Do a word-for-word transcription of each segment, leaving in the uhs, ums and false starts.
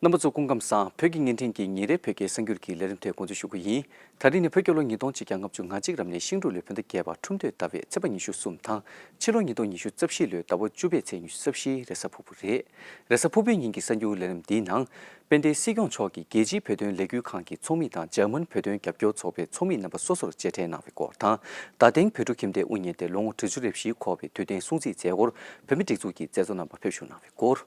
རྣམ་པ་ཚོ་སྐུ་ཁམས་བཟང་། བོད་ཀྱི་བརྙན་འཕྲིན་གྱི་ཉིན་རེའི་བོད་སྐད་གསར་འགྱུར་གྱི་ལས་རིམ་དེ་འགོ་འཛུགས་ཞུ་གི་ཡིན། ད་རིང་ནི་བོད་རྒྱལ་ལོ་ཉིས་སྟོང་ཆིག་བརྒྱ་ལྔ་བཅུ་ང་གཅིག་རབ་གནས་ཤིང་འབྲུག་ལོའི་བོད་ཟླ་བརྒྱད་པ་ཁྲུམས་སྟོད་ཟླ་བའི་ཚེས་པ་ཉི་ཤུ་གསུམ་དང་། ཕྱི་ལོ་ཉིས་སྟོང་ཉི་ཤུ་རྩ་བཞི་ལོའི་ཟླ་བ་བཅུ་པའི་ཚེས་ཉི་ཤུ་རྩ་བཞིའི་རེས་གཟའ་ཕུར་བུ་རེད། རེས་གཟའ་ཕུར་བུའི་ཉིན་གྱི་གསར་འགྱུར་ལས་རིམ་འདིའི་ནང་། དཔལ་ལྡན་སྲིད་སྐྱོང་མཆོག་གིས་རྒྱལ་སྤྱིའི་བོད་དོན་ལས་འགུལ་ཁང་གི་ཚོགས་མི་དང་འཇར་མན་བོད་དོན་རྒྱབ་སྐྱོར་ཚོགས་པའི་ཚོགས་མི་རྣམ་པ་སོ་སོར་མཇལ་འཕྲད་གནང་བའི་སྐོར་དང་། རྡ་སྟེང་བོད་ཕྲུག་ཁྱིམ་སྡེའི་དབུ་བརྙེས་ཏེ་ལོ་ངོ་དྲུག་ཅུ་རེ་བཞི་འཁོར་བའི་དུས་སྟོན་སྲུང་བརྩིའི་མཛད་སྒོར་བོད་མི་སྒྲིག་འཛུགས་ཀྱི་མཛད་གཙོ་རྣམ་པ་ཕེབས་བཞུགས་གནང་བའི་སྐོར།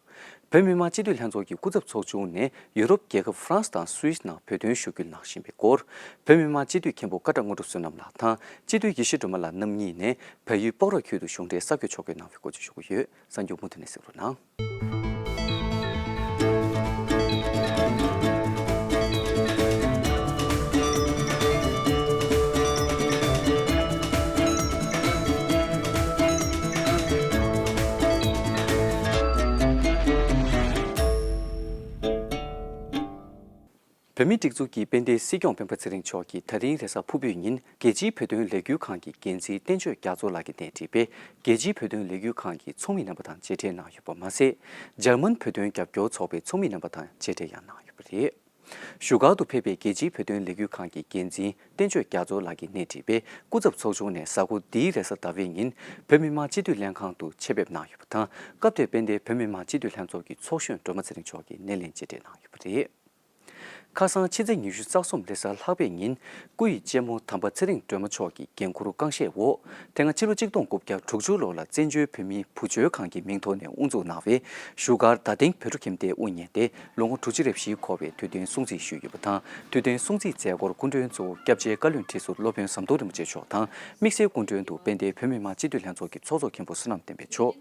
བོད་མི་མང་སྤྱི་འཐུས་ལྷན་ཚོགས་ཀྱི་སྐུ་ཚབ་ཚོགས་ཆུང་ནས་ཡུ་རོབ་རྒྱལ་ཁབ་ཧྥ་རན་སི་དང་སུད་སི་ནང་བོད་དོན་ཞུ་སྐུལ་གནང་བཞིན་པའི་སྐོར། བོད་མི་མང་སྤྱི་འཐུས་མཁན་པོ་ཀ་ཊ་དངོས་གྲུབ་བསོད་ནམས་ལགས་དང་སྤྱི་འཐུས་ཡེ་ཤེས་སྒྲོལ་མ་ལགས་རྣམ་གཉིས་ནས་བལ་ཡུལ་སྤོག་ར་ཁུལ་དུ་གཞུང་འབྲེལ་གསར་འགོད་ཕྱོགས་སྒྲིག་གནང་བའི་སྐོར་བཅས་ཞུ་གི་ཡོད། གསར་འགྱུར་མུ་མཐུད་ནས་གཟིགས་རོགས་གནང་། བོད་མིའི་སྒྲིག་འཛུགས་ཀྱི་དཔལ་ལྡན་སྲིད་སྐྱོང་སྤེན་པ་ཚེ་རིང་མཆོག་གིས་ད་རིང་རེས་གཟའ་ཕུར་བུའི་ཉིན་རྒྱལ་སྤྱིའི་བོད་དོན་ལས་འགུལ་ཁང་གི་འགན་འཛིན་བསྟན་ཆོས་རྒྱ་མཚོ་ལགས་ཀྱི་སྣེ་ཁྲིད་པའི་རྒྱལ་སྤྱིའི་བོད་དོན་ལས་འགུལ་ཁང་གི་ཚོགས་མི་རྣམ་པ་དང་མཇལ་འཕྲད་གནང་ཡོད་པ་མ་ཟད། འཇར་མན་བོད་དོན་རྒྱབ་སྐྱོར་ཚོགས་པའི་ཚོགས་མི་རྣམ་པ་དང་མཇལ་འཕྲད་ཡང་གནང་ཡོད་པ་རེད། བཞུགས་སྒར་དུ་ཕེབས་པའི་རྒྱལ་སྤྱིའི་བོད་དོན་ལས་འགུལ་ཁང་གི་འགན་འཛིན་བསྟན་ཆོས་རྒྱ་མཚོ་ལགས་ཀྱི་སྣེ་ཁྲིད་པའི་སྐུ་ཚབ་ཚོགས་ཆུང་ནས་གཟའ་འཁོར་འདིའི་རེས་གཟའ་ཟླ་བའི་ཉིན་བོད་མི་མང་སྤྱི་འཐུས་ལྷན་ཁང་དུ་ཆེད་ཕེབས་གནང་ཡོད་པ་དང་། སྐབས་དེར་དཔལ་ལྡན་བོད་མི་མང་སྤྱི་འཐུས་ལྷན་ཚོགས་ཀྱི་ཚོགས་གཞོན་སྒྲོལ་མ་ཚེ་རིང་མཆོག་གིས་སྣེ་ལེན་མཇལ་འཕྲད་གནང་ཡོད་པ་རེད། ཁ་སང་ཕྱི་ཚེས་ཉི་ཤུ་རྩ་གསུམ་རེས་གཟའ་ལྷག་པའི་ཉིན། སྐུ་ཡི་གཅེན་མོ་དམ་པ་ཚེ་རིང་སྒྲོལ་མ་མཆོག་གི་འགན་འཁུར་རྐང་བཞེས་འོག་དེ་སྔ་ཕྱི་ལོ་གཅིག་སྟོང་དགུ་བརྒྱ་དྲུག་ཅུ་ལོ་ལ་བཙན་བྱོལ་བོད་མིའི་བུ་བཅོལ་ཁང་གི་མིང་ཐོག་ནས་དབུ་འཛུགས་གནང་བའི་བཞུགས་སྒར་རྡ་སྟེང་བོད་ཕྲུག་ཁྱིམ་སྡེའི་དབུ་བརྙེས་ཏེ་ལོ་ངོ་དྲུག་ཅུ་རེ་བཞི་འཁོར་བའི་དུས་སྟོན་སྲུང་བརྩི་ཞུས་ཡོད་པ་དང་། དུས་སྟོན་སྲུང་བརྩིའི་མཛད་སྒོར་སྐུ་མགྲོན་གཙོ་བོ་སྐྱབས་རྗེ་བཀའ་བློན་ཁྲི་ཟུར་སློབ་དཔོན་ཟམ་གདོང་རིན་པོ་ཆེ་མཆོག་དང་། དམིགས་བསལ་སྐུ་མགྲོན་དུ་དཔལ་ལྡན་བོད་མི་མང་སྤྱི་འཐུས་ལྷན་ཚོགས་ཀྱི་ཚོགས་གཙོ་མཁན་པོ་བསོད་ནམས་བསྟན་འཕེལ་མཆོག་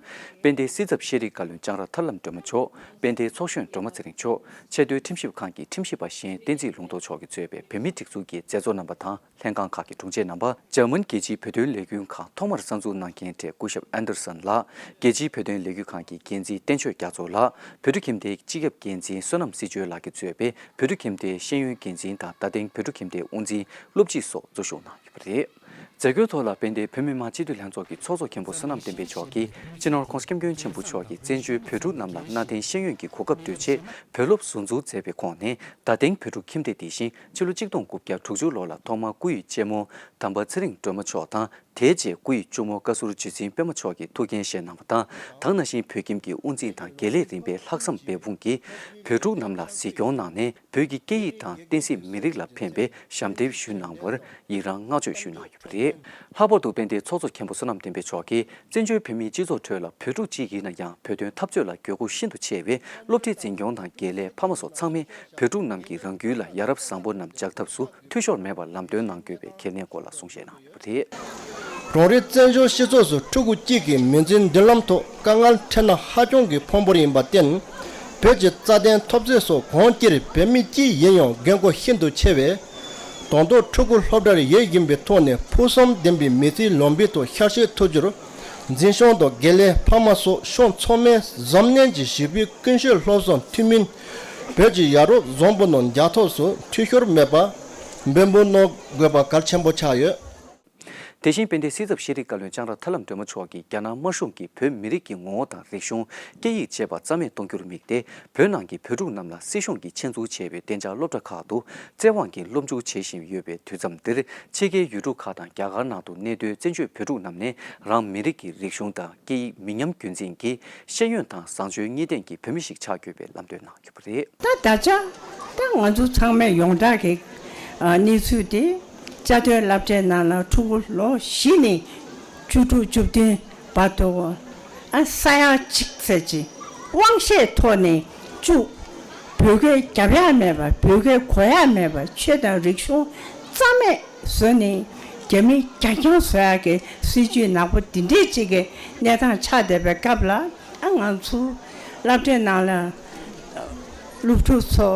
དཔལ་ལྡན་སྲིད་ཚབ་ཤེས་རིག་བཀའ་བློན་ལྕང་ར་ཐར་ལམ་སྒྲོལ་མ་མཆོག་དཔལ་ལྡན་ཚོགས་གཞོན་སྒྲོལ་མ་ཚེ་རིང་མཆོག་ཆེས་མཐོའི་ཁྲིམས་ཞིབ་ཁང་གི་ཁྲིམས་ཞིབ་པ་གཞན་བསྟན་འཛིན་ལུང་རྟོགས་མཆོག་གིས་གཙོས་པའི་བོད་མིའི་སྒྲིག་འཛུགས་ཀྱི་མཛད་གཙོ་རྣམ་པ་དང་། ལྷན་ཁང་ཁག་གི་དྲུང་ཆེ་རྣམ་པ། འཇར་མན་རྒྱལ་སྤྱིའི་བོད་དོན་ལས་འགུལ་ཁང་ཐོག་མར་གསར་འཛུགས་གནང་མཁན་གྲས་སྐུ་ཞབས་ཨན་ཏར་སན་ལགས། རྒྱལ་སྤྱིའི་བོད་དོན་ལས་འགུལ་ཁང་གི་འགན་འཛིན་བསྟན་ཆོས་རྒྱ་མཚོ་ལགས། བོད་ཕྲུག་ཁྱིམ་སྡེའི་སྤྱི་ཁྱབ་འགན་འཛིན་བསོད་ནམས་སྲིད་བྱུས་ལགས་ཀྱིས་གཙོས་པའི་བོད་ཕྲུག་ཁྱིམ་སྡེའི་ཤེས་ཡོན་འགན་འཛིན་དང་རྡ་སྟེང་བོད་ཕྲུག་ཁྱིམ་སྡེའི་དབུ་འཛིན། སློབ་སྤྱི་སོགས་འཛུལ་ཞུགས་གནང་ཡོད་པ་རེད། མཛད་སྒོའི་ཐོག་ལ་དཔལ་ལྡན་བོད་མི་མང་སྤྱི་འཐུས་ལྷན་ཚོགས་ཀྱི་ཚོགས་གཙོ་མཁན་པོ་བསོད་ནམས་བསྟན་འཕེལ་མཆོག་གིས་སྤྱི་ནོར་༸གོང་ས་༸སྐྱབས་མགོན་ཆེན་པོ་མཆོག་གིས་བཙན་བྱོལ་བོད་ཕྲུག་རྣམས་ལ་གནའ་དེང་ཤེས་ཡོན་གྱི་གོ་སྐབས་སྤྲོད་ཆེད་བོད་སློབ་ཟུར་འཛུགས་མཛད་པའི་ཁོངས་ནས་རྡ་སྟེང་བོད་ཕྲུག་ཁྱིམ་སྡེ་དེ་བཞིན་ཕྱི་ལོ་གཅིག་སྟོང་དགུ་བརྒྱ་དྲུག་ཅུ་ལོ་ལ་ཐོག་མར་སྐུ་ཡི་གཅེན་མོ་དམ་པ་ཚེ་རིང་སྒྲོལ་མ་མཆོག་དང་། དེའི་རྗེས་སྐུ་ཡི་གཅུང་མོ་བཀའ་ཟུར་རྗེ་བཙུན་པད་མ་མཆོག་གིས་ཐུགས་འགན་བཞེས་གནང་བ་དང་། ད་ག་ནང་བཞིན་བོད་ཁྱིམ་གྱི་དབུ་འཛིན་དང་དགེ་ལས་རིམ་པའི་ལྷག་བསམ་འབད་འབུངས་ཀྱིས་བོད་ཕྲུག་རྣམས་ལ་གཟིགས་སྐྱོང་གནང་ནས། བོད་ཀྱི་སྐད་ཡིག་དང་བསྟན་སྲིད་མི་རིགས་ལ་ཕན་པའི་ཞབས་འདེགས་ཞུས་གནང་བར་ཡི་རངས་བསྔགས་བརྗོད་ཞུས་གནང་ཡོད་པ་རེད། ལྷག་པར་དུ་དཔལ་ལྡན་ཚོགས་གཙོ་མཁན་པོ་བསོད་ནམས་བསྟན་འཕེལ་མཆོག་གིས་བཙན་བྱོལ་བོད་མིའི་སྤྱི་ཚོགས་ཁྲོད་ལ་བོད་ཕྲུག་གཅིག་ཡིན་ན་ཡང་བོད་དོན་འཐབ་རྩོད་ལ་དགོས་མཁོ་ཤིན་ཏུ་ཆེ་བས། སློབ་ཁྲིད་འཛིན་སྐྱོང་དང་དགེ་ལས་ཕ་མ་སོགས་ཚང་མས་བོད་ཕྲུག་རྣམས་ཀྱིས་རང་རྒྱུད་ལ་ཡ་རབས་བཟང་པོ་རྣམས་འཇགས་ཐབས་སུ་འཐུས་ཤོར་མེད་པར་ལམ་སྟོན་གནང་དགོས་པའི་གལ་གནད་སྐོར་ལ་གསུང་བཤད་གནང་ཡོད་པ་རེད། རང་རེའི་བཙན་བྱོལ་སྤྱི་ཚོགས་སུ་ཕྲུ་གུ་གཅིག་གི་མི་ཚེའི་མདུན་ལམ་ཐོག་དཀའ་ངལ་འཕྲད་ན་ཧ་ཅང་གི་ཕངས་པོ་ཡིན་པར་བརྟེན། བོད་ཀྱི་རྩ་དོན་འཐབ་རྩོད་སོགས་གང་ཅིར་བོད་མི་གཅིག་ཡིན་ཡང་འགན་ཁུར་ཤིན་ཏུ་ཆེ་བས། དང་ཐོག་ཕྲུ་གུ་སློབ་གྲྭར་ཡོད་བཞིན་པའི་ཐོག་ནས་ཕུགས་བསམ་ལྡན་པའི་མི་ཚེའི་ལམ་བུའི་ཐོག་ཤར་གཤེགས་ཐུབ་རྒྱུར། འཛིན་སྐྱོང་དང་དགེ་ལས་ཕ་མ་སོགས་ཕྱོགས་ཚང་མས་གཟབ་ནན་གྱིས་བྱིས་པའི་ཀུན་སྤྱོད་སློབ་གསོར་མཐུན་མིན། བོད་ཀྱི་ཡ་རབས་བཟང་པོ་རྣམས་འཇགས་ཐབས་སུ་འཐུས་ཤོར་མེད་པར་འབད་འབུངས་གནང་དགོས་པ་གལ་ཆེན་པོ་ཆགས་ཡོད། དེ་བཞིན་དཔལ་ལྡན་སྲིད་ཚབ་ཤེས་རིག་བཀའ་བློན་ལྕང་ར་ཐར་ལམ་སྒྲོལ་མ་མཆོག་གིས་རྒྱ་ནག་དམར་གཞུང་གིས་བོད་མི་རིགས་ཀྱི་ངོ་བོ་དང་རིག་གཞུང་། སྐད་ཡིག་བཅས་པ་རྩ་མེད་གཏོང་རྒྱུར་དམིགས་ཏེ། བོད་ནང་གི་བོད་ཕྲུག་རྣམས་ལ་སྲིད་གཞུང་གིས་ཆེད་འཛུགས་བྱས་པའི་གཏན་འཇགས་སློབ་གྲྭ་ཁག་ཏུ་བཙན་དབང་གིས་སློབ་འཇུག་བྱེད་བཞིན་ཡོད་པའི་དུས་མཚམས་འདིར། ཕྱི་རྒྱལ་ཡུལ་གྲུ་ཁག་དང་རྒྱ་གར་ནང་དུ་གནས་སྡོད་བཙན་བྱོལ་བོད་ཕྲུག་རྣམས་ནས་རང་མི་རིགས་ཀྱི་རིག་གཞུང་དང་སྐད་ཡིག་མི་ཉམས་རྒྱུན་འཛིན་གྱིས་ཤེས་ཡོན་དང་བཟང་སྤྱོད་གཉིས་ལྡན་གྱི་བོད་མི་ཞིག་ཆགས་དགོས་པའི་ལམ་སྟོན་གནང་ཡོད་པ་རེད། ད་ད་ཆ་ད་ང་ཚོ་ཚང་མས་ཡོངས་གྲགས་ཀྱི་ཨ་གནས་ཚུལ་དེ། བཅའ་སྡོད་སློབ་གྲྭའི་ནང་ལ་ཕྲུ་གུ་ལོ་བཞི་ནས་བཅུ་དྲུག་བཅུ་བདུན་བར་དུ་ཨ་ས་ཡ་གཅིག་ཙམ་ཅིག་དབང་ཤེད་ཐོག་ནས་བཅུག་བོད་སྐད་རྒྱབ་ཡག་མེད་པ། བོད་སྐད་གོ་ཡག་མེད་པ། ཆོས་དང་རིག་གཞུང་རྩ་མེད་བཟོས་ནས་རྒྱ་མི་རྒྱ་རྐྱང་བཟོ་ཡག་གི་སྲིད་ཇུས་ནག་པོ་འདི་འདྲས་ཅིག་གི་གནས་སྟངས་ཆགས་བསྡད་པའི་སྐབས་ལ། ཨ་ང་ཚོ་སློབ་གྲྭའི་ནང་ལ་སློབ་ཕྲུག་ཚོ་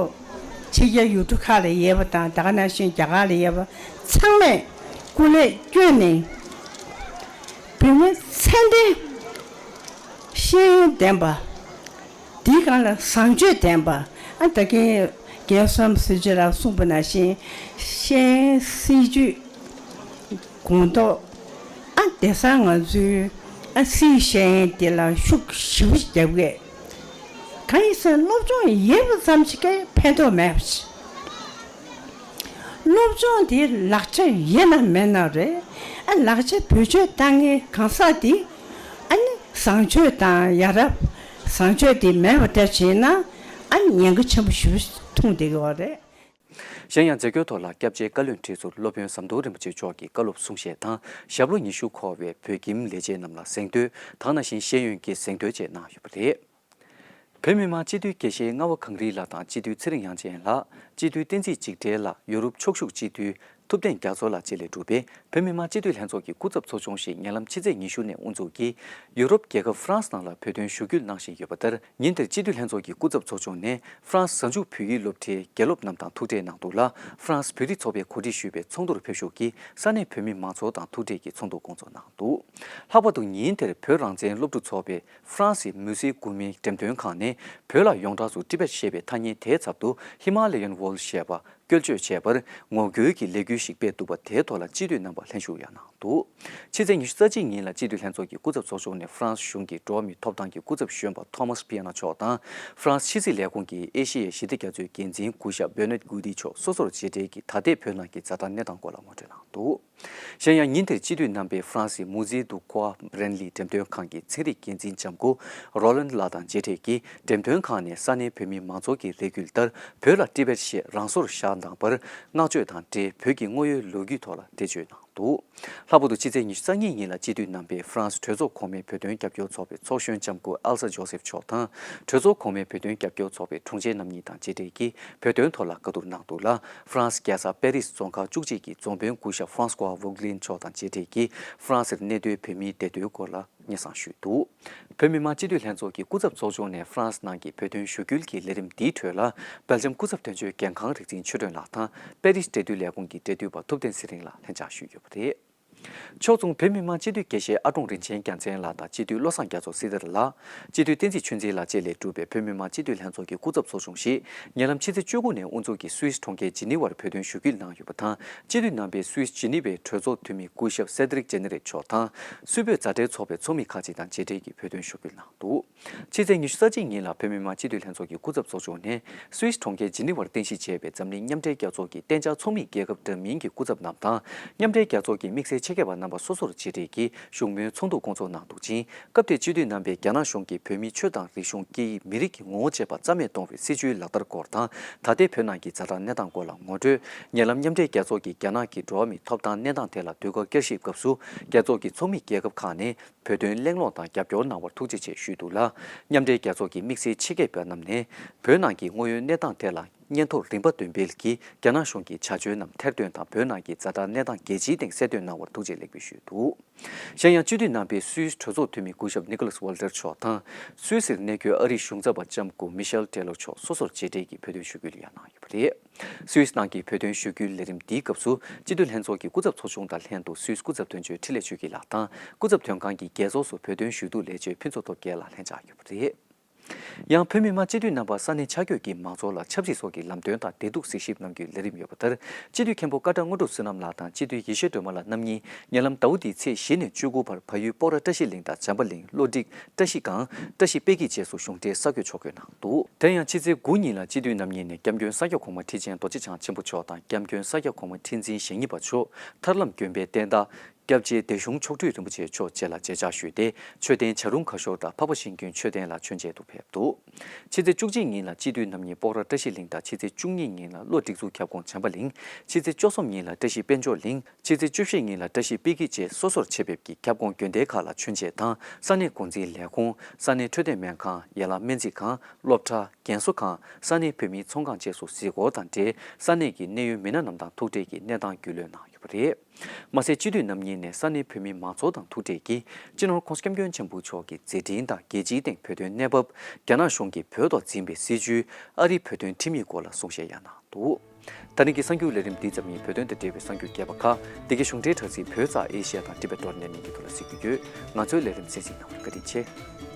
ཕྱི་རྒྱལ་ཡུལ་གྲུ་ཁག་ལ་ཡོད་པ་དང་། ད་ག་ནང་བཞིན་རྒྱ་གར་ལ་ཡོད་པ་ཚང་མས་སྐུ་ལས་བསྐྱོན་ནས་བོད་མི་ཚད་ལྡན་ཤེས་ཡོན་ལྡན་པ། དེའི་སྒང་ལ་བཟང་སྤྱོད་ལྡན་པ། ཨ་ད་གིན་རྒན་བསོད་ནམས་སྲིད་བྱུས་ལགས་གསུངས་པ་ནང་བཞིན་ཤེས་ཡོན་སྲིད་བྱུས་གོང་ཐོག་ཨ་དེང་སང་ང་ཚོའི་ཨ་སྲིད་ཤེས་ཡོན་དེ་ལ་ཤུགས་ཞེ་པོ་རྒྱབ་གས། གང་ཡིན་ཟེར་ན་སློབ་སྦྱོང་ཡོད་པ་ཙམ་ཞིག་གིས་ཕན་ཐོགས་མེད་པ་ཞིག་སློབ་སྦྱོང་དེ་ལག་ཆ་ཡོད་ན་མེད་ན་རེད། ཨ་ལག་ཆ་བེད་སྤྱོད་བཏང་མཁན་གང་ཟག་དེ་ཨ་ནི་བཟང་སྤྱོད་དང་ཡ་རབས་བཟང་སྤྱོད་དེ་མེད་པ་འདྲ་བྱས་ན་ཨ་ནི་ཉེན་ཁ་ཆེན་པོ་ཞེ་པོ་མཐོང་བསྡད་ཀྱི་ཡོད་རེད། གཞན་ཡང་མཛད་སྒོའི་ཐོག་ལ་སྐྱབས་རྗེ་བཀའ་བློན་ཁྲི་ཟུར་སློབ་དཔོན་ཟམ་གདོང་རིན་པོ་ཆེ་མཆོག་གིས་བཀའ་སློབ་གསུང་བཤད་དང་ཞབས་ལོ་ཉི་ཤུ་འཁོར་བའི་བོད་ཁྱིམ་ལས་བྱེད་རྣམས་ལ་གཟེངས་བསྟོད་དང་ནང་བཞིན་ཤེས་ཡོན་གྱི་གཟེངས་བསྟོད་བཅས་གནང་ཡོད་པ་རེད། བོད་མི་མང་སྤྱི་འཐུས་དགེ་བཤེས་རྔ་བ་གངས་རི་ལགས་དང་སྤྱི་འཐུས་ཚེ་རིང་དབྱངས་ཅན་ལགས། སྤྱི་འཐུས་བསྟན་འཛིན་འཇིགས་བྲལ་ལགས། ཡོ་རོབ་ཕྱོགས་བཞུགས་སྤྱི་འཐུས་ཐུབ་བསྟན་རྒྱ་མཚོ་ལགས་བཅས་ལས་གྲུབ་པའི་བོད་མི་མང་སྤྱི་འཐུས་ལྷན་ཚོགས་ཀྱི་སྐུ་ཚབ་ཚོགས་ཆུང་ཞིག་ཉེ་ལམ་ཕྱི་ཚེས་ཉི་ཤུ་ནས་དབུ་འཛུགས་ཀྱིས་ཡུ་རོབ་རྒྱལ་ཁབ་ཧྥ་རན་སི་ནང་ལ་བོད་དོན་ཞུ་སྐུལ་གནང་བཞིན་ཡོད་པ་ལྟར། ཉིན་དེར་སྤྱི་འཐུས་ལྷན་ཚོགས་ཀྱི་སྐུ་ཚབ་ཚོགས་ཆུང་ནས་ཧྥ་རན་སི་གཟའ་མཇུག་བོད་ཡིག་སློབ་གྲྭའི་དགེ་སློབ་རྣམས་དང་ཐུག་འཕྲད་གནང་འདུག་ལ། ཧྥ་རན་སི་བོད་རིགས་ཚོགས་པས་གོ་སྒྲིག་ཞུས་པའི་ཚོགས་འདུར་ཕེབས་ཞུགས་ཀྱིས་ས་གནས་བོད་མི་མང་ཚོགས་དང་ཐུག་འཕྲད་ཀྱིས་ཚོགས་འདུ་སྐོང་ཚོགས་གནང་འདུག་ལྷག་པར་དུ་ཉིན་དེར་བོད་རང་བཙན་སློབ་ཕྲུག་ཚོགས་པས་ཧྥ་རན་སིའི་མུ་སེ་གུ་མེ་འགྲེམས་སྟོན་ཁང་ནས་བོད་ལ་ཡོངས་གྲགས་སུ་ཏི་བེད་ཞེས་པའི་ཐ་སྙད་དེའི་ཚབ་ཏུ་ཧི་མ་ལ་ཡན་ཝོལ་ཞེས་པ་བཀོལ་སྤྱོད་བྱས་པར་ངོ་རྒོལ་གྱི་ལས་འགུལ་ཞིག་སྤེལ་འདུག་པ་དེའི་ཐོག་ལ་སྤྱི་འཐུས་རྣམ་པ་ལྷན་ཞུགས་ཡང་གནང་འདུག་ཕྱི་ཚེས་ཉི་ཤུ་རྩ་གཅིག་ཉིན་ལ་སྤྱི་འཐུས་ལྷན་ཚོགས་ཀྱི་སྐུ་ཚབ་ཚོགས་ཆུང་ནས་ཧྥ་རན་སི་གཞུང་གི་འགྲོ་བ་མིའི་ཐོབ་ཐང་གི་སྐུ་ཚབ་གཞོན་པ་ཐོ་མཱས་པི་ཡ་ནོ་མཆོག་དང་། ཧྥ་རན་སི་ཕྱི་སྲིད་ལས་ཁུངས་ཀྱི་ཨེ་ཤེ་ཡའི་ཞི་བདེ་རྒྱ་མཚོའི་འགན་འཛིན་སྐུ་ཞབས་བེར་ནེད་གུ་ཏི་མཆོག་སོ་སོར་མཇལ་འཕྲད་ཀྱིས་ད་ལྟའི་བོད་ནང་གི་ཛ་དྲག་གནས་སྟངས་སྐོར་ལ་ངོ་སྤྲོད་གནང་འདུག་གཞན་ཡང་ཉིན་དེར་སྤྱི་འཐུས་རྣམ་པས་ཧྥ་རན་སིའི་མུ་ཟི་དུ་ཀོ་ཨ་བྷ་རན་ལི་འགྲེམས་སྟོན་ཁང་གི་ཚན་རིག་འགན་འཛིན་ལྕམ་སྐུ་རོ་ལན་ལགས་དང་མཇལ་འཕྲད་ཀྱིས་འགྲེམས་སྟོན་ཁང་ནས་ས་གནས་བོད་མི་མང་ཚོགས་ཀྱི་རེ་སྐུལ་ལྟར་བོད་ལ་ཏི་བེད་ཞེས་རང་སོར་བཞག་གནང་བར་བསྔགས་བརྗོད་དང་འབྲེལ་བོད་ཀྱི་དངོས་ཡོད་ལོ་རྒྱུས་ཐོག་ལ་འགྲེལ་བརྗོད་གནང་འདུག་ལྷག་པར་དུ་ཕྱི་ཚེས་ཉི་ཤུ་རྩ་གཉིས་ཉིན་ལ་སྤྱི་འཐུས་རྣམ་པས་ཧྥ་རན་སི་གྲོས་ཚོགས་གོང་མའི་བོད་དོན་རྒྱབ་སྐྱོར་ཚོགས་པའི་ཚོགས་གཞོན་ལྕམ་སྐུ་ཨེལ་ས་ཇོ་སེབ་མཆོག་དང་གྲོས་ཚོགས་གོང་མའི་བོད་དོན་རྒྱབ་སྐྱོར་ཚོགས་པའི་དྲུང་ཆེ་རྣམ་གཉིས་དང་མཇལ་འཕྲད་ཀྱིས་བོད་དོན་ཐོག་ལ་བཀའ་བསྡུར་གནང་འདུག་ལ། ཧྥ་རན་སི་རྒྱལ་ས་པེ་རིས་རྫོང་ཁག་བཅུ་གཅིག་གི་རྫོང་དཔོན་སྐུ་ཞབས་ཧྥ་རན་སི་ཀོ་ཝུག་ལིན་མཆོག་དང་མཇལ་འཕྲད་ཀྱིས་ཧྥ་རན་སིར་གནས་སྡོད་བོད་མིའི་བདེ་དོན་སྐོར་ལ་སྙན་སེང་ཞུས་འདུག་བོད་མི་མང་སྤྱི་འཐུས་ལྷན་ཚོགས་ཀྱི་སྐུ་ཚབ་ཚོགས་ཆུང་ནས་ཧྥ་རན་སི་ནང་གི་བོད་དོན་ཞུ་སྐུལ་གྱི་ལས་རིམ་འདིའི་ཁྲོད་ལ་སྦེལ་ཇམ་སྐུ་ཚབ་དོན་གཅོད་འགན་ཁང་རིག་འཛིན་ཆོས་སྒྲོན་ལགས་དང་པེ་རིས་འབྲེལ་མཐུད་ལས་ཁུངས་ཀྱི་འབྲེལ་མཐུད་པ་ཐུབ་བསྟན་ཚེ་རིང་ལགས་ལྷན་བཅར་ཞུས་ཡོད་པ་རེད། ཕྱོགས་མཚུངས་བོད་མི་མང་སྤྱི་འཐུས་དགེ་བཤེས་ཨ་ཀྲོང་རིན་ཆེན་རྒྱལ་མཚན་ལགས་དང་སྤྱི་འཐུས་བློ་བཟང་རྒྱ་མཚོ་སྲི་ཐར་ལགས། སྤྱི་འཐུས་བསྟན་འཛིན་ཆོས་འཛིན་ལགས་བཅས་ལས་གྲུབ་པའི་བོད་མི་མང་སྤྱི་འཐུས་ལྷན་ཚོགས་ཀྱི་སྐུ་ཚབ་ཚོགས་ཆུང་ཞིག་ཉེ་ལམ་ཕྱི་ཚེས་བཅུ་དགུ་ནས་དབུ་འཛུགས་ཀྱིས་སུད་སི་གྲོང་ཁྱེར་ཇི་ནི་ཝར་བོད་དོན་ཞུ་སྐུལ་གནང་ཡོད་པ་དང་། སྤྱི་འཐུས་རྣམ་པས་སུད་སི་ཇི་ནི་ཝའི་གྲོས་ཚོགས་འཐུས་མི་སྐུ་ཞབས་སེ་དྲིག་ཇེ་ནེ་རེ་མཆོག་དང་། སུད་བོད་མཛའ་འབྲེལ་ཚོགས་པའི་ཚོགས་མི་ཁག་ཅིག་དང་མཇལ་འཕྲད་ཀྱིས་བོད་དོན་ཞུ་སྐུལ་གནང་འདུག་ཕྱི་ཚེས་ཉི་ཤུ་རྩ་གཅིག་ཉིན་ལ་བོད་མི་མང་སྤྱི་འཐུས་ལྷན་ཚོགས་ཀྱི་སྐུ་ཚབ་ཚོགས་ཆུང་ནས་སུད་སི་གྲོང་ཁྱེར་ཇི་ནི་ཝར་རྟེན་གཞི་བྱས་པའི་འཛམ་གླིང་མཉམ་འབྲེལ་རྒྱལ་ཚོགས་ཀྱི་གཏན་འཇགས་ཚོགས་མི་རྒྱལ་ཁབ་འདྲ་མིན་གྱི་སྐུ་ཚབ་རྣམས་དང་། མཉམ་འབྲེལ་རྒྱལ་ཚོགས་ཀྱི་དམིགས་བསལ་ཆེད་མཁས་པ་རྣམ་པ་སོ་སོར་མཇལ་འཕྲད་ཀྱིས་བཞུགས་མོལ་ཚོགས་འདུ་སྐོང་ཚོགས་གནང་འདུག་ཅིང་། སྐབས་དེར་སྤྱི་འཐུས་རྣམ་པས་རྒྱ་ནག་གཞུང་གིས་བོད་མིའི་ཆོས་དང་རིག་གཞུང་སྐད་ཡིག་མི་རིགས་ཀྱི་ངོ་བོ་བཅས་པ་རྩ་མེད་གཏོང་བའི་སྲིད་བྱུས་ལག་བསྟར་སྐོར་དང་། ད་ལྟའི་བོད་ནང་གི་ཛ་དྲག་གནས་སྟངས་སྐོར་ལ་ངོ་སྤྲོད། ཉེ་ལམ་མཉམ་འབྲེལ་རྒྱལ་ཚོགས་ཀྱིས་རྒྱ་ནག་གི་འགྲོ་བ་མིའི་ཐོབ་ཐང་གནས་སྟངས་ཐད་ལ་དུས་བཀག་བསྐྱར་ཞིབ་སྐབས་སུ་རྒྱལ་ཚོགས་ཀྱི་ཚོགས་མི་རྒྱལ་ཁབ་ཁག་ནས་བོད་དོན་གླེང་སློང་དང་རྒྱབ་སྐྱོར་གནང་བར་ཐུགས་རྗེ་ཆེ་ཞུས་འདུག་ལ། མཉམ་འབྲེལ་རྒྱལ་ཚོགས་ཀྱི་དམིགས་བསལ་ཆེད་མཁས་པ་རྣམས་ནས་བོད་ནང་གི་དངོས་ཡོད་གནས་སྟངས་ཐད་ལ་སྙན་ཐོ་རིམ་པ་འདོན་སྤེལ་གྱིས་རྒྱ་ནག་གཞུང་གི་བྱ་སྤྱོད་རྣམས་ཐེར་འདོན་དང་བོད་ནང་གི་ཛ་དྲག་གནས་སྟངས་རྒྱལ་སྤྱིའི་སྟེང་གསལ་སྟོན་གནང་བར་ཐུགས་རྗེ་ལེགས་འབུལ་ཞུས་འདུག་གཞན་ཡང་སྤྱི་འཐུས་རྣམ་པས་སུད་སི་གྲོས་ཚོགས་འཐུས་མི་སྐུ་ཞབས་ནི་ཀོ་ལཱས་ཝོལ་ཏེར་མཆོག་དང་། སུད་སིར་གནས་འཁོད་ཨ་རིའི་གཞུང་ཚབ་པ་ལྕམ་སྐུ་མི་ཤེལ་ཏེ་ལོ་མཆོག་སོ་སོར་མཇལ་འཕྲད་ཀྱིས་བོད་དོན་ཞུ་སྐུལ་ཡང་གནང་ཡོད་པ་རེད། སུད་སི་ནང་གི་བོད་དོན་ཞུ་སྐུལ་ལས་རིམ་འདིའི་སྐབས་སུ་སྤྱི་འཐུས་ལྷན་ཚོགས་ཀྱི་སྐུ་ཚབ་ཚོགས་ཆུང་དང་ལྷན་དུ་སུད་སི་སྐུ་ཚབ་དོན་གཅོད་འཕྲིན་ལས་ཆོས་སྐྱིད་ལགས་དང་། སྐུ་ཚབ་དོན་ཁང་གི་རྒྱལ་ཚོགས་སུ་བོད་དོན་ཞུ་གཏུག་ལས་བྱེད་ཕུན་ཚོགས་སྟོབས་རྒྱལ་ལགས་ལྷན་བཅར་ཡོད་པ་རེད། ཡང་བོད་མི་མང་སྤྱི་འཐུས་རྣམ་པ་ས་གནས་ཆ་བགོས་ཀྱི་མང་ཚོགས་ལ་ཆབ་སྲིད་སོགས་ཀྱི་ལམ་སྟོན་དང་བདེ་སྡུག་གཟིགས་ཞིབ་གནང་རྒྱུའི་ལས་རིམ་ཡོད་པ་ལྟར། སྤྱི་འཐུས་མཁན་པོ་ཀ་ཊ་དངོས་གྲུབ་བསོད་ནམས་ལགས་དང་སྤྱི་འཐུས་ཡེ་ཤེས་སྒྲོལ་མ་ལགས་རྣམ་གཉིས་ཉེ་ལམ་ཟླ་བ་འདིའི་ཚེས་བཞི་ནས་བཅུ་དགུ་བར་བལ་ཡུལ་སྤོག་ར་བཀྲ་ཤིས་གླིང་དང་བྱམས་པ་གླིང་། བློ་སྒྲིག། བཀྲ་ཤིས་སྒང་། བཀྲ་ཤིས་དཔལ་སྐྱིད་བཅས་སུ་གཞུང་འབྲེལ་ས་བགོས་ཕྱོགས་བསྐྱོད་གནང་འདུག་དེ་ཡང་ཕྱི་ཚེས་དགུ་ཉིན་ལ་སྤྱི་འཐུས་རྣམ་གཉིས་ནས་སྐྱབས་མགོན་ས་སྐྱ་གོང་མ་ཁྲི་ཆེན་རྡོ་རྗེ་འཆང་ཆེན་པོ་མཆོག་དང་སྐྱབས་མགོན་ས་སྐྱ་གོང་མ་ཁྲི་འཛིན་ཞེ་གཉིས་པ་མཆོག་ཐར་ལམ་དགོན་པའི་བསྟན་བདག་སྐྱབས་རྗེ་བདེ་གཤོང་མཆོག་སྤྲུལ་རིན་པོ་ཆེ་མཆོག་བཅས་ལ་མཇལ་བཅར་ཞུས་ཏེ། མཆོད་རྟེན་བྱ་རུང་ཁ་ཤོར་དང་འཕགས་པ་ཤིང་ཀུན་མཆོད་རྟེན་ལ་མཆོད་མཇལ་དུ་ཕེབས་འདུག་ཕྱི་ཚེས་བཅུ་གཅིག་ཉིན་ལ་སྤྱི་འཐུས་རྣམ་གཉིས་སྤོག་ར་བཀྲ་ཤིས་གླིང་དང་ཕྱི་ཚེས་བཅུ་གཉིས་ཉིན་ལ་བློ་སྒྲིག་འཛུགས་ཁྱབ་ཁོངས་བྱམས་པ་གླིང་། ཕྱི་ཚེས་བཅུ་གསུམ་ཉིན་ལ་བཀྲ་ཤིས་དཔལ་འབྱོར་གླིང་། ཕྱི་ཚེས་བཅུ་བཞི་ཉིན་ལ་བཀྲ་ཤིས་དཔལ་སྐྱིད་བཅས་སོ་སོར་ཆེད་ཕེབས་ཀྱིས་ཁྱབ་ཁོངས་དགོན་སྡེ་ཁག་ལ་མཆོད་མཇལ་དང་ས་གནས་འགོ་འཛིན་ལས་ཁུངས། ས་གནས་འཕྲོད་བསྟེན་སྨན་ཁང་། ཡན་ལག་སྨན་རྩིས་ཁང་། སློབ་གྲྭ། རྒན་གསོ་ཁང་། ས་གནས་བོད་མིའི་ཚོང་ཁང་བཅས་སུ་གཟིགས་སྐོར་དང་འབྲེལ་ས་གནས་ཀྱི་གནད་ཡོད་མི་སྣ་རྣམས་དང་ཐུག་འཕྲད་ཀྱིས་གནས་སྟངས་རྒྱུས་ལོན་གནང་ཡོད་པ་རེད། མ་ཟད་སྤྱི་འཐུས་རྣམ་གཉིས་ནས་ས་གནས་བོད་མི་མང་ཚོགས་དང་ཐུག་འཕྲད་ཀྱིས་སྤྱི་ནོར་༸གོང་ས་༸སྐྱབས་མགོན་ཆེན་པོ་མཆོག་གི་མཛད་འཕྲིན་དང་རྒྱལ་སྤྱིའི་སྟེང་བོད་དོན་གནས་བབ། རྒྱ་ནག་གཞུང་གིས་བོད་ཐོག་འཛིན་པའི་སྲིད་བྱུས། ཨ་རིའི་བོད་དོན་ཁྲིམས་ཡིག་སྐོར་ལ་གསུང་བཤད་ཡང་གནང་འདུག་ད་རིང་གི་གསར་འགྱུར་ལས་རིམ་འདི་ཙམ་ཡིན། བོད་དོན་དང་འབྲེལ་བའི་གསར་འགྱུར་རྒྱས་པ་ཁག་འདི་གའི་གཞུང་འབྲེལ་དྲ་ཚིགས་བོད་ཙ་ཨེ་ཤི་ཡ་དང་ཊི་བེཊ་ཌོཊ་ནེཊ་གཉིས་ཀྱི་ཐོག་ལ་གཟིགས་རྒྱུ་ཡོད། ང་ཚོའི་ལས་རིམ་གསན་གཟིགས་གནང་བར་བཀའ་དྲིན་ཆེ།